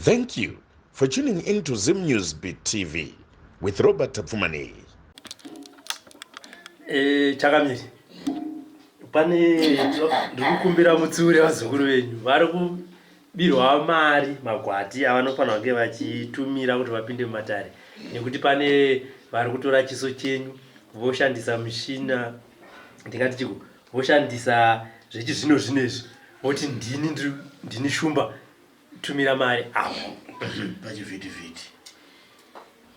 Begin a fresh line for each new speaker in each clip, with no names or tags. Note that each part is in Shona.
Thank you for tuning in to Zim News Beat TV with Robert Tapfumaneyi.
Eh, chakamiri pane ndikukumbira mutsiure vazukuru venyu vari kubirwa mari magwati avanofanira kunge vachitumira kuti vapinde mumatare nekuti pane vari kutora chiso chenyu voshandisa mishina ndingati chiko voshandisa zvechizvino zvino izvi voti ndini ndini shumba tumira mari apo
pachivhitivhiti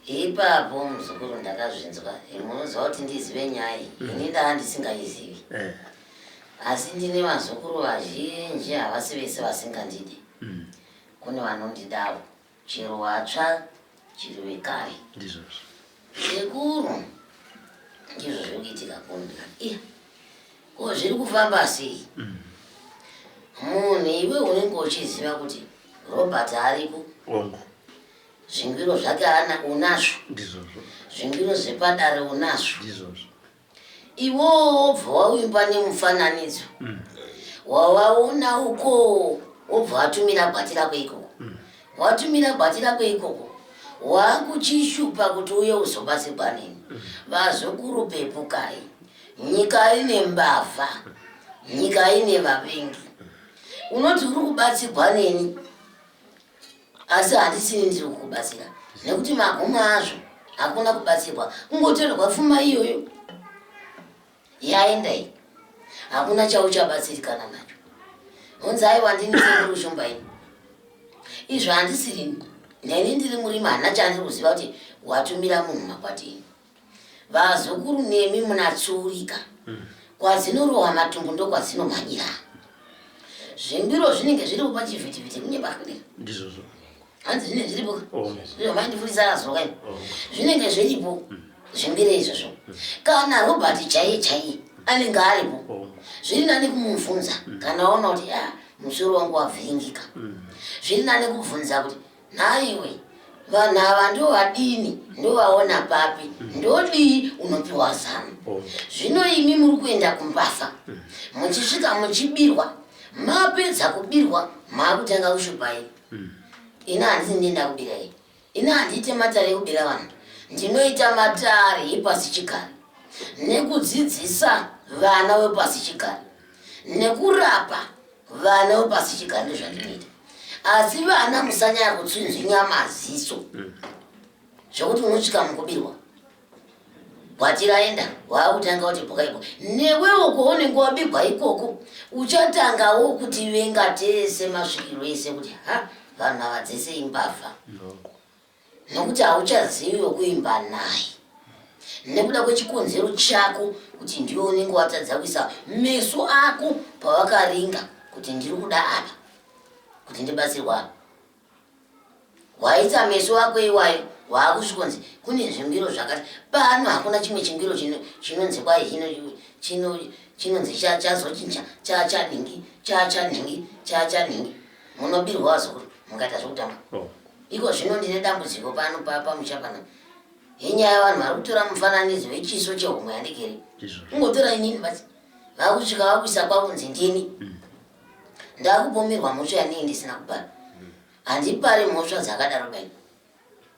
ipapo muzukuru ndakazvinzwa munoziva kuti ndizive nyaya iyi mm. ini ndaa ndisingaizivi eh. asi ndine vazukuru vazhinji havasi vese vasingandidi mm. kune vanondidawo chero watsva chero wekare
ndizvozvo
sekuru ndizvo zviri kuitika kuno ndikati iya ko zviri kufamba sei mm. munhu iwe unenge uchiziva kuti robert ariko zvingwiro zvake ana unazvo
ndizvozvo
zvingwiro zvepadare unazvo
ndizvozvo
Iwowo wobva wauimba nemufananidzo mm. wawaona uko wobva watumira gwati rako ikoko mm. watumira gwati rako ikoko wakuchishupa kuti uye uzobatsirwa neni mm. vazukuru pepukai nyika ine mbavha nyika ine vavengi unoti uri kubatsirwa neni asi handisini ndiri kukubatsira nekuti magumo azvo hakuna kubatsirwa kungotorerwa pfuma iyoyo yaenda iyi hakuna chauchabatsirikana nacho hunzi aiwa ndini sekuru shumba ini izvo handisirini neni ndiri murimi handina chandiri kuziva kuti watumira munhu makwati ini Vazukuru nemi munatsuurika. Kwadzinorohwa matumbu ndokwadzinomhanyira. Zvimbiro zvinenge zviripo pachivhitivhiti kunyepa kudii?
Ndizvozvo.
Hanzi zvinenge zviripo.
Oh.
Zvino maindifundisa razoka ini.
Oh.
Zvinenge zviripo zvimbiro izvozvo. Kana Robert chaiye chaiye anenge aripo.
Oh.
Zviri nani kumubvunza kana waona kuti ah, musoro wangu wavhiringika. Zviri nani kubvunza kuti Nhaiwe vanhu ava ndovadini ndovaona papi ndodii unopiwa zano
Oh.
zvino imi muri kuenda kumbafa muchisvika muchibirwa mapedza kubirwa maakutanga kushupa ini ini handisi ndienda kubira ini ini handiite matare ekubira vanhu ndinoita matare epasi chigare nekudzidzisa vana vepasi chigare nekurapa Vana vepasichigare ndozvandinoita asi vana musanyanya kutsinzinya maziso zvekuti unosvika mukubirwa gwati raenda waakutanga kuti bhuka iko newewo kwaunenge wabigwa ikoko uchatangawo kuti venga tese masvikiro ese kuti ha vanhu ava dzese imbavha Nokuti hauchazivi wekuimba naye nekuda kwechikonzero chako kuti ndiwe unenge watadza kuisa meso ako pawakaringa kuti ndiri kuda apa kuti ndibatsirwa apa waisa meso ako iwayo waakusvikonzi kune zvingwiro zvakati pano hakuna chimwe chingwiro chinonzi kwai chinonzi chazochinja chachanhingi chachanhingi chachanhingi munobirwa vazukuru mukaita zvekutamba oh. Iko zvino ndine dambudziko pano pamusha pana inyaya vanhu vari kutora mufananidzo wechiso chehomwe yandikiri kungotora inini basi vakusvika vakuisa kwakunzi ndini mm. ndakupomerwa mhosva yanei ndisina kupara mm. handipari mhosva dzakadaro bai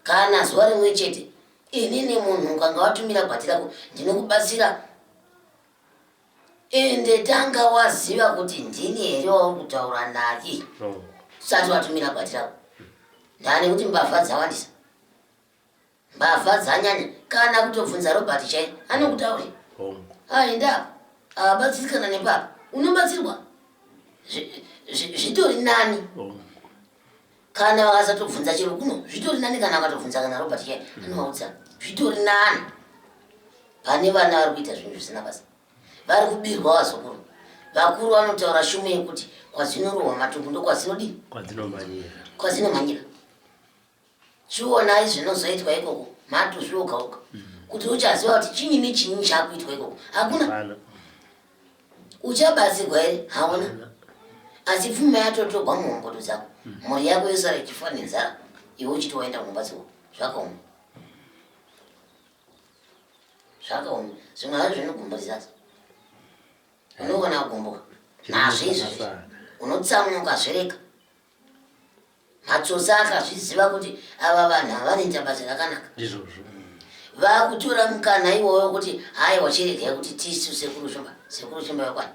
kana zuva rimwe chete inini munhu ukanga watumira gwati rako ndinokubatsira Ende tanga waziva kuti ndini here wauri kutaura naye usati watumira gwati rako. Ndane kuti mbavha dzawandisa. Mbavha dzanyanya kana kutobvunza Robert chaiye anokutaurira. Aenda apa abatsirikana nepapa unobatsirwa zvitori nani kana vakasatobvunza chero kuno zvitori nani kana vakatobvunza kana Robert chaiye anovaudza zvitori nani. Pane vana vari kuita zvinhu zvisina basa vari kubirwa vazukuru. Vakuru vanotaura shumo yekuti kwadzinorohwa matumbu ndokwadzinodii?
Kwadzinomhanyira.
Kwadzinomhanyira. Chionai zvinozoitwa ikoko matuzvi oga oga mm. kuti uchaziva kuti chinyi nechinyi chakuitwa ikoko hakuna. Uchabatsirwa here? Hauna. Asi pfuma yatotogwa muhombodo dzako mm. mhuri yako yosara ichifa nenzara iwe uchiti waenda kunobatsirwa zvakaoma. Zvakaoma. Zvimwe hazvo zvinogumburisa. Unogona kugumbuka. Nazvo izvozvi. Unotsamwa ukazvireka. Matsotsi akazviziva kuti ava vanhu havanoita basa rakanaka.
Ndizvozvo.
Vakutora mukana iwoyo kuti haiwa chiregai kuti tisu sekuru Shumba, sekuru Shumba vekwani.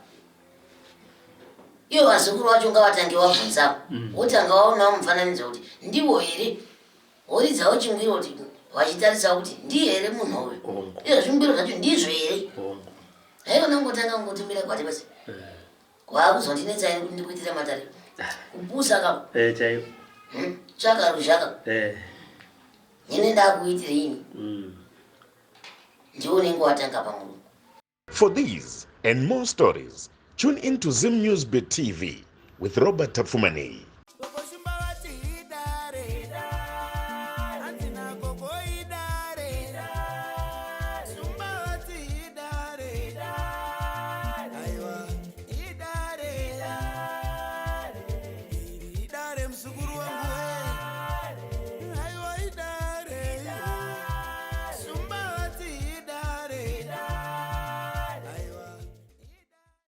Ivo vazukuru vacho ngavatange wabvunzawo. Wotanga waonawo mufananidzo kuti ndivo here. Woridzawo chingwiro kuti vachitarisawo kuti ndiye here munhu uyu.
Hongu.
Izvo zvingwiro zvacho ndizvo here.
Hongu.
Haikona kungotanga kungotumira gwati basi. Waakuzondinetsa ini kuti ndikuitire matare. Kupusa ka.
Eh, chaiwo.
Tsvaka ruzhaka.
Eh.
Ini ndakuitire ini. Ndiwo unenge watanga pamurungu.
For these and more stories, tune in to Zim News Bit TV with Robert Tafumani.